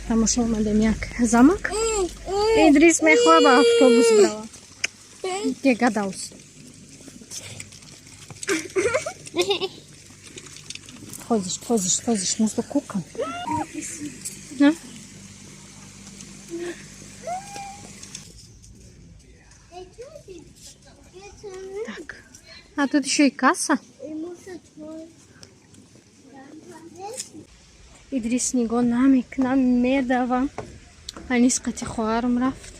Тамошо омадем як замок. Идрис мехоҳад ба автобус бирава. Гегадаус. Vorsicht, Vorsicht, Vorsicht, musst du gucken. Ne? Так. А тут еще и касса. Идрис нигоҳ намекунам, медавам. Анис қати хоҳарам рафт.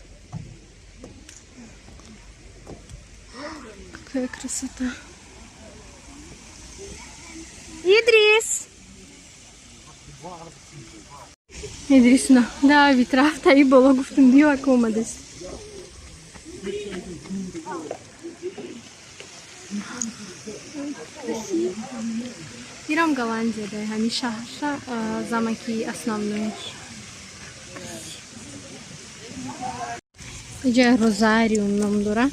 Какая красота. Идрис! Идрис на давид рафта и боло, гуфтам, биё, ака омадест. Ирам Голландия, да, ҳами шаҳрша, замоки основной. Иҷа розариум ном дора.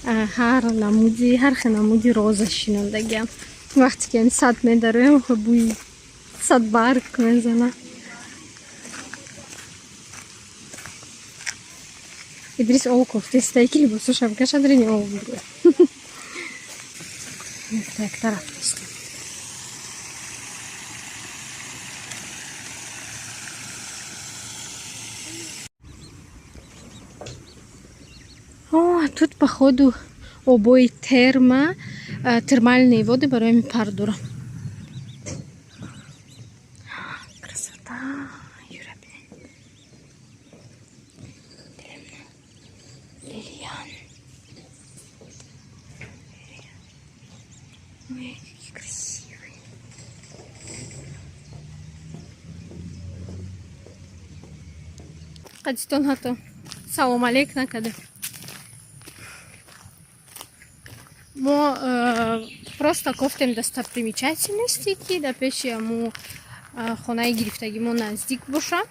Ҳар намуди, ҳар хел намуди роза шинондагиам. Вақте ки ами сад медароем, бӯи садбарг мезана. Идрис ов кофтестай, ки либосоша бикашад, рини ов бигӯяд. Як тараф тестем. О, тут, походу, обои терма, термальные воды барои пар дора. Красота, Юра, блин. Лилиан. Ой, какие красивые. Қадистон ҳатто салом алейк накарда. Мо просто кофтем достопримечательности, ки дар пеши аму хонаи гирифтагӣ мо наздик боша,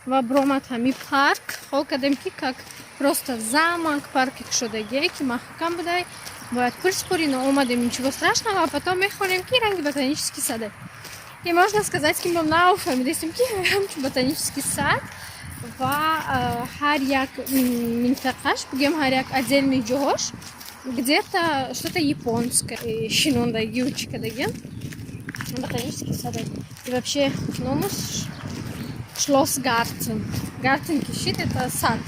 ва бромад ҳами парк. Хол кардем, ки как просто замок, парки кушодагие, ки маҳкам будай, бояд пул спорӣ, но омадем, ничего страшного. А потом мехонем, ки ранги ботанический сад, и можно сказать, ки мо нафаҳмидестем, ки ҳамчун ботанический сад ва ҳар як минтақаш, бигем, ҳар як отдельный ҷоҳош где-то что-то японское шинондагию чикадагиам ботанический сад. И вообще номус Шлоссгартен. Гартен кишит, это сад.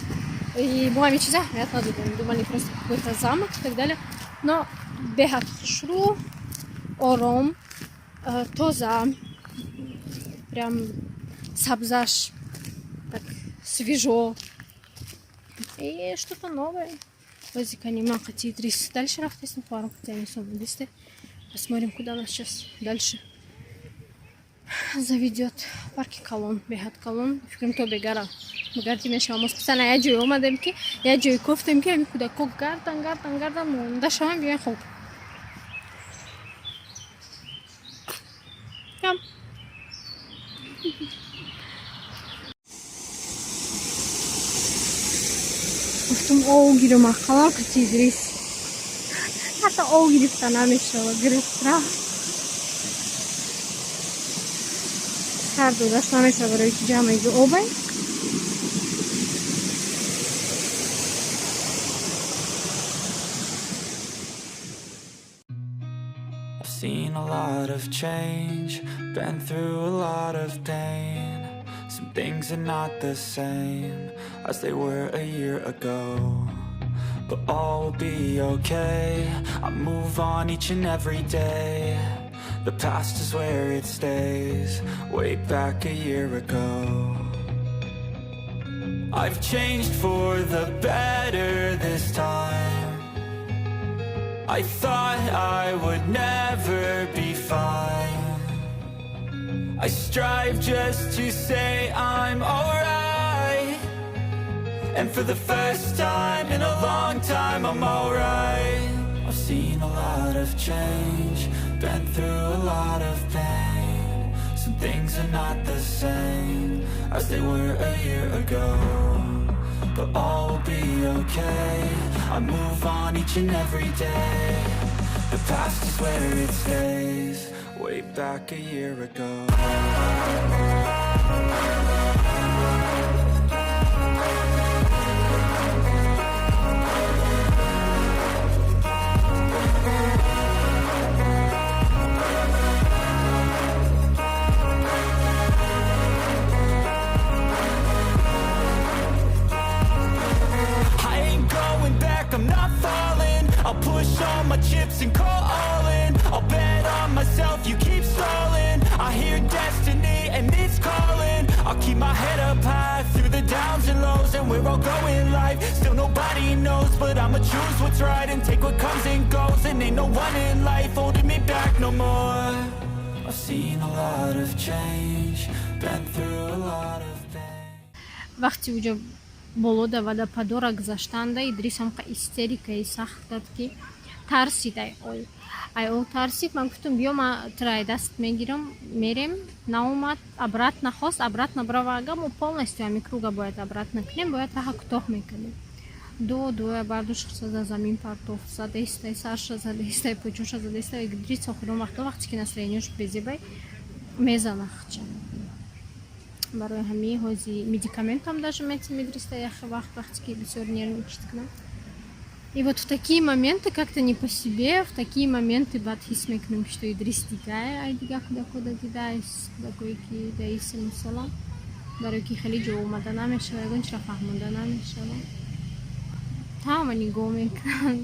И мо ҳами чиза аҳамият надодем, думали, просто какой-то замок и так далее, но беҳад хушрӯ, ором, тоза, прям сабзаш так свежо и что-то новое. Возикани ман қати Идрис дальше рафтестем, хоҳарам қати Анис омадесте. Посмотрим, куда нас сейчас дальше заведет. Парки калон, беҳад калон. Фикрам, то бегара гарди мешавам. Мо специально як ҷое омадем, ки як ҷое кофтем, ки ҳами кӯдако гардан, гардан, гардан, монда шавам, биёен хоб. Кам. Гуфтум, ов гирам, ақаллам қати Идрис. Ҳатто ов гирифта намешава, гирифт, рафт. Сар додаш намешава, барои ки ҷамъ ҷо обай. I've seen a lot of change, been through a lot of pain. Some things are not the same as they were a year ago. But all will be okay. I move on each and every day. The past is where it stays, way back a year ago. I've changed for the better this time. I thought I would never be fine. I strive just to say I'm alright. And for the first time in a long time, I'm alright. I've seen a lot of change, been through a lot of pain. Some things are not the same as they were a year ago. But all will be okay. I move on each and every day. The past is where it stays, way back a year ago. I'm not falling. I'll push all my chips and call all in. I'll bet on myself, you keep stalling. I hear destiny and it's calling. I'll keep my head up high through the downs and lows. And we're all going life, still nobody knows. But I'ma choose what's right and take what comes and goes. And ain't no one in life holding me back no more. I've seen a lot of change, been through a lot of pain. Вақти уҷа болода водопадора гузаштанда, Идрис ҳамқа истерикаи сахт кард, ки тарсид. Ай ол тарсид. Ман гуфтам, биё, ман тура ай даст мегирам, мерем. Наомад, обратно хост, обратно брава. Ага, мо полностью ҳами круга бояд обратно кунем, бояд раҳа кӯтоҳ мекунем. Ду дуя бардошт, зада замин партофт, задестай сарша, задестай пӯчоша, задестай. Идрис охирон вақто, вақте ки настроенияш безебай, мезана хча. Барои ҳамин ҳози медикаментам даже метим Идриста яхе вақт, вақте ки бисёр нервничать кунам. И вот в такие моменты как-то не по себе, в такие моменты баъд ҳис мекунем, что Идрис дигае, ай дига кӯдакода дидааст, кӯдакое ки даи 3 сола, барои ки хеле ҷо омада намешава, ягон чиро фаҳмонда намешава, ҳама нигоҳ мекунанд.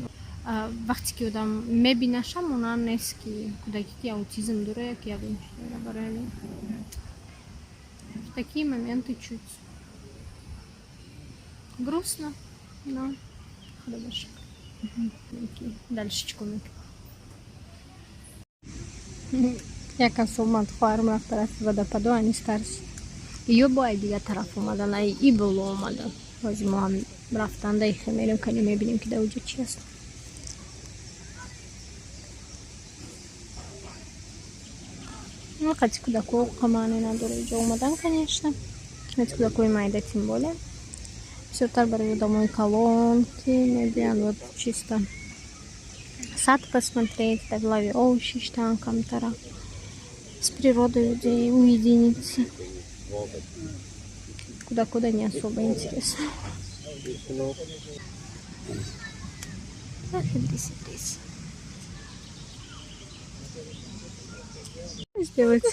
Вақте ки одам мебинаша, монанд нест, ки кӯдаке ки аутизм дора ё ки ягон чи дора. Барои ҳамин в такие моменты чуть грустно, но худо ба шукр. Дальше чӣ кор мекунем? Якам омад, хоҳарам рафт тарафи водопадо, анис тарсид. Ё бо ай дигар тараф омадан, ай и боло омадан. Ҳозир мо ҳам рафтанда ихе мерем, кани мебинем, ки дар уҷа чи аст. Қати кӯдако маъне надора иҷо омадан, конечно, қати кӯдакои майда тем более. Бисёртар барои одамои калон, ки мебиёнд, вот чисто сад посмотреть, дар лави ов шиштан, камтара с природой уединиться. Куда-куда не особо интересно. Ах, Идрис, Идрис. Сделать.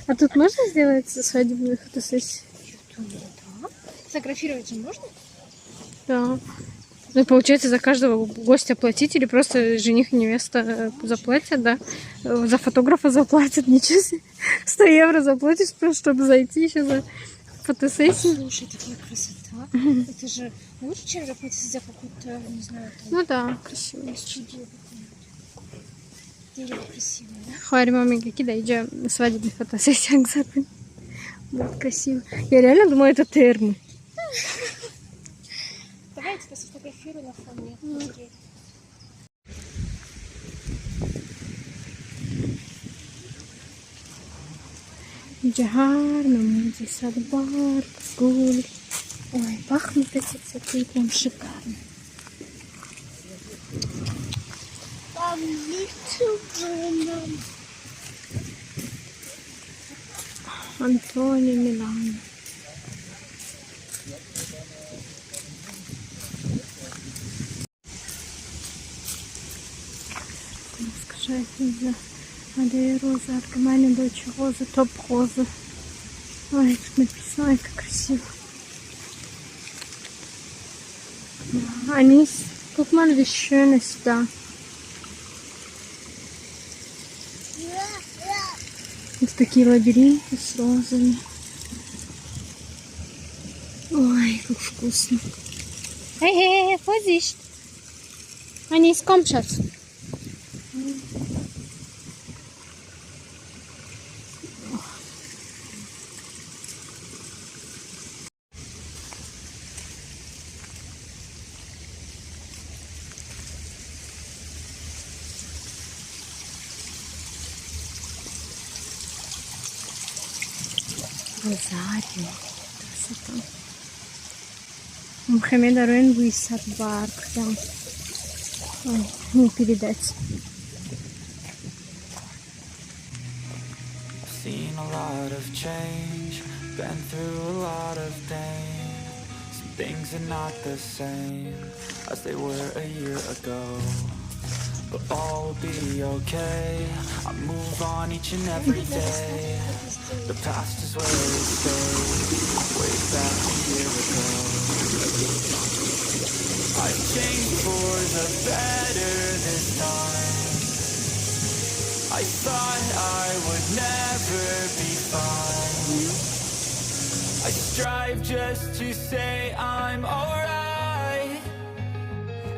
А тут можно сделать свадебную фотосессию? Фотографировать же можно? Да. Ну, получается, за каждого гостя платить или просто жених и невеста заплатят, да? За фотографа заплатят, ничего себе. 100 евро заплатишь просто, чтобы зайти еще за фотосессию. Слушай, такая красота. Это же лучше, чем заплатить за какую-то, не знаю, там, Ну да, красиво. студию какую-нибудь. Дерево красивое, да? Хоҳари ма мега, ки дар иҷа свадебный фотосессия гузаронем. Будет красиво. Я реально думаю, это термы. Давай я тебя сфотографирую на фоне деревьев. Иҷа ҳар намуди садбарг, гул. Ой, пахнут эти цветы прям шикарно. Там little Антонио Милано. Скажите, Аллея Розы, Allgemeine Deutsche Rose, Топ-розы. Ой, тут написано, ой, как красиво. Anis, guck mal, wie schön es da. Вот такие лабиринты с розами. Ой, как вкусно. Hey, hey, hey, Vorsicht! Anis, komm, Schatz. Розарио. Красота. Мухаммед Аруэн бӯи садбарг прям. Ой, не передать. I've seen a lot of change, been through a lot of pain. Some things are not the same as they were a year ago. But all will be okay. I move on each and every day. The past is where it stays. Way back a year ago. the better this time. I thought I would never be fine. I strive just to say I'm alright.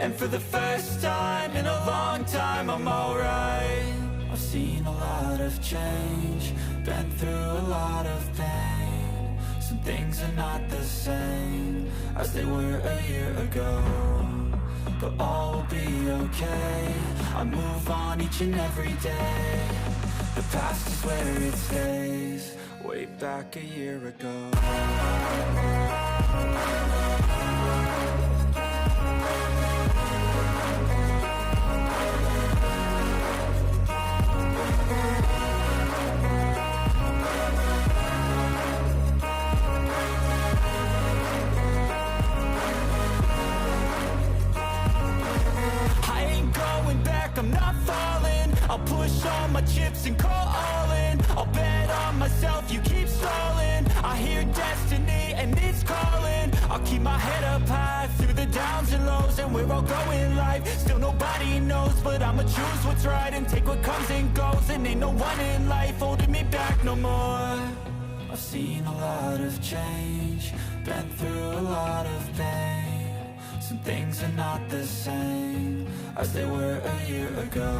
And for the first time in a long time, I'm alright. I've seen a lot of change, been through a lot of pain. Some things are not the same as they were a year ago. But all will be okay. I move on each and every day. The past is where it stays. Way back a year ago. I ain't going back, I'm not falling. I'll push all my chips and call all in. I'll bet on myself, you keep stalling. I hear destiny and it's calling. I'll keep my head up high through the downs and lows. And we're all going live, still nobody knows. But I'ma choose what's right and take what comes and goes. And ain't no one in life holding me back no more. I've seen a lot of change, been through a lot of pain. Some things are not the same as they were a year ago.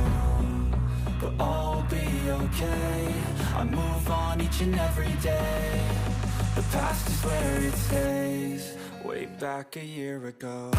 But all will be okay. I move on each and every day. The past is where it stays. Way back a year ago.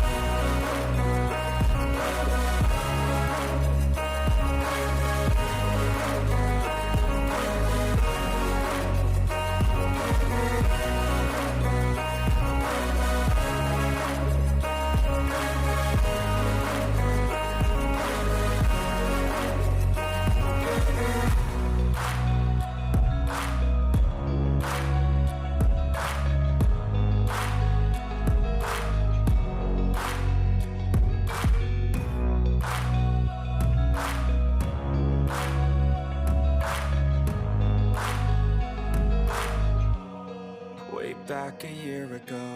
Way back a year ago.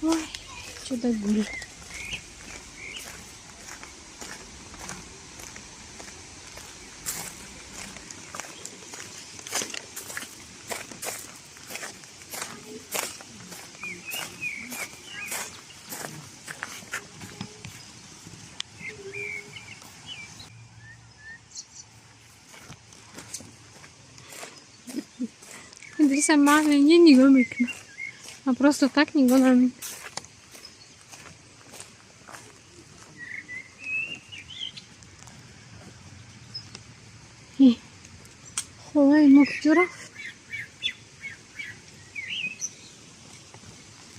Ой, чудо-гул. Идриса мана нигоҳ мекунам. А просто так нигоҳ намекунам. Холаи мо куҷо рафт?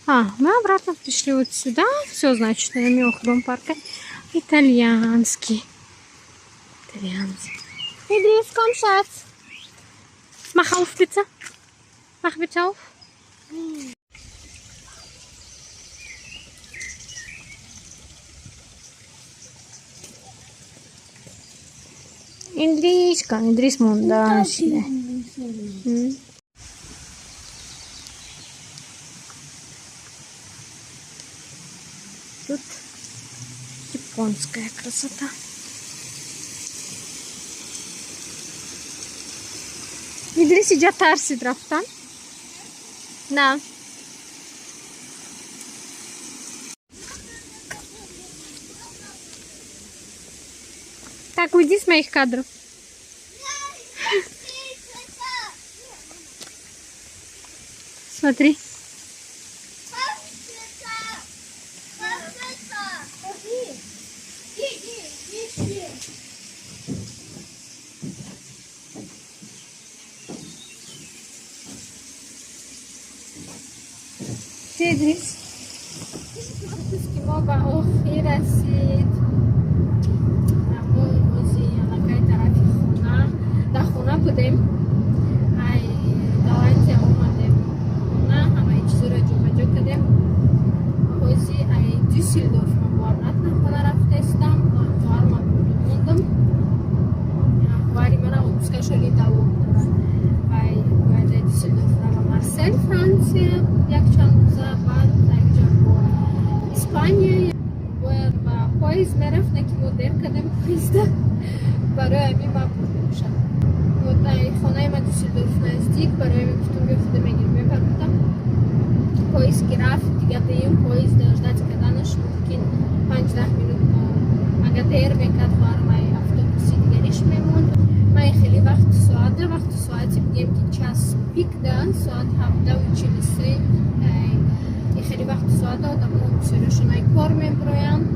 А, мы обратно пришли вот сюда. Все, значит, на охрон парка. Итальянский. Итальянский. Идрис, komm, Schatz. Mach auf, bitte. Mach bitte auf. Идришка, Идрис монда шида. Тут японская красота. Идрис иҷа тарсид рафтан? На. Так, уйди с моих кадров. Смотри. Идрис. Ки мо ба охир расид. Мо аллакай тарафи хона, дар хона будем. Ай, давайте, омадем хона, ҳамаи чизоро ҷобаҷо кардем. Ҳози ай Дюссельдорф ма бо обратно хона рафтаистам. Хоҳарма мондам. Хоҳари мара отпускашоли давом дорад. Вай бояд ай Дюссельдорф рава Марсель, Франсия, якчанд рӯза, баъд якҷа бо Испания бояд ба поезд мерафт, не ки мо дер кардем поезда, барои ҳамин ман бурдемшам. Вот ай хонаи ма Дюссельдорф наздик, барои ҳамин гуфтум, биё, худа мегирем, мебарам. Поезд ки рафт, дига дуюм поезд ждать карданаш мумкин 5-10 минут. Агар дер мекард, хоҳарам ай автобуси дигариш мемонд. Ман хеле вақти соата, вақти соати бигем ки час пик да, соат 17:43, хеле вақти соата одамо бисёриашон ай кор мебироянд,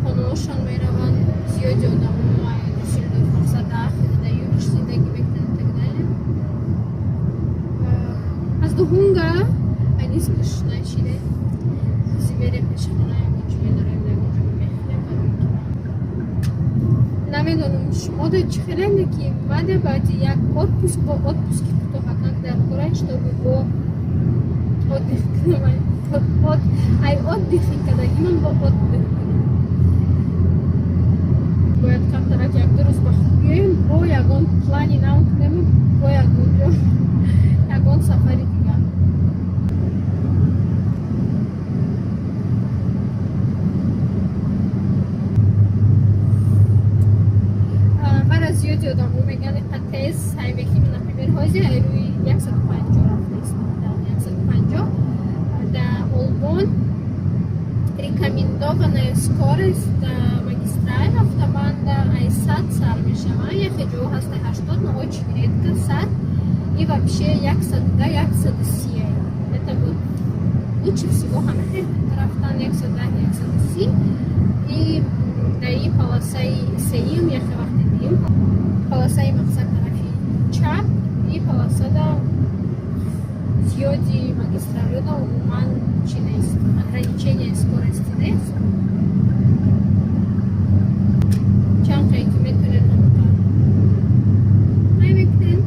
хонаҳошон мераванд. Зиёди одамо ай Дюссельдорф, мақсад, дар Юриш зиндагӣ мекунанд и так далее. Аз дуҳунга айнис начиде мерем пеши хона, ягончо медорем, ягонҷо мехӯрем. Барои ки намедонам шумо да чӣ хеленде, ки баъде баъди як отпуск бо отпуски кӯтоҳакак дар кора, чтобы бо отдых кунам, ай отдыхи кардагиман бо отдых кунам, бояд камтарак як-ду рӯз ба худ биёем, бо ягон плани нав кунем, бо ягон ҷо, ягон сафари дигар. Мара зиёди одамо мегӯянд, иқа тез ҳай мекунӣ. Например, ҳозир ай рӯи 150 рафта истодам. 150 да Олмон рекомендованная скорость да магистраль автобанда ай 100 сар мешава. Яхе ҷо ҳаста 80, но очень редко 100 и вообще 110, 130. Это вот лучше всего ҳамахел рафтан, 110, 130. И даи полосаи сеюм, яхе вақти дуюм полосаи, мақсад, тарафи чап и полосада зиёди магистралёда умуман чи нест, ограничение скорости нест. Чанд қае ки метонед, ҳамқа ай мекунед,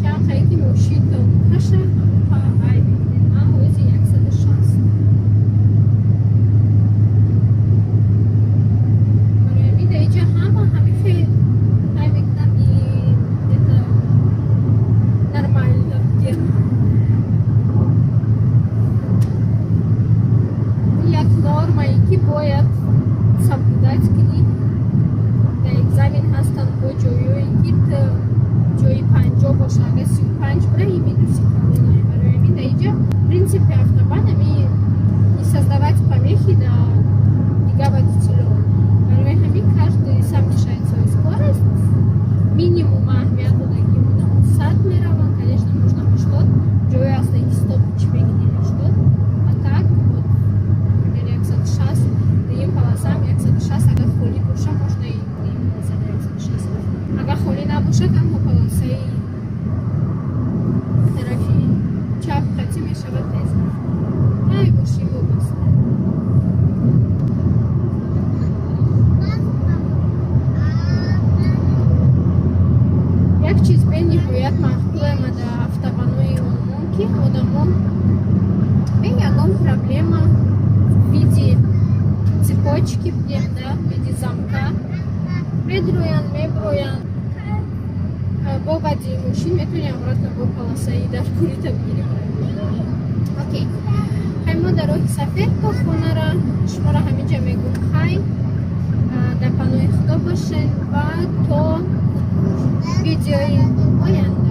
чанд қае ки мошинтон каша, ҳамқа ай мекунед. Ман ҳози 160. Барои ҳамин дар инҷа ҳама ҳами хел ай мекунам, и это нормально. Як нормае ки бояд соблюдать кунӣ. Дар экзамен ҳастанд бо ҷойҳое ки ҷои 50 боша, агар 35 бира, и минуси калонае. Барои ҳамин дар инҷа принципи автобан ҳами не создавать помехи да дигар водителё. Барои ҳамин каждый сам решает свою скорость. Минимум аҳамият додагӣ одамо 100 мераванд. Конечно, можно 80, ҷое ҳаста ки стоп чӣ мекунӣ, 80. А так вот, например, 160, дуюм полосам 160, агар холӣ боша, можно и дуюм полосада 160. Агар холӣ набоша, танҳо полосаи тарафи чап қатӣ мешавад тез. Ай боши вобаста. Як чиз бениҳоят маъқулема дар автобанои Олмон, ки одамо бе ягон проблема в виде цепочки бигем, да, в виде замка медроянд, меброянд. Бо баъди мошин метавонӣ обратно бо полосаи дар курита бигирӣ. Окей, хай, мо дар роҳи сафед то хонара шуморо ҳаминҷа мегӯм. Хай, дар паноҳи Худо бошед ва то видеои оянда.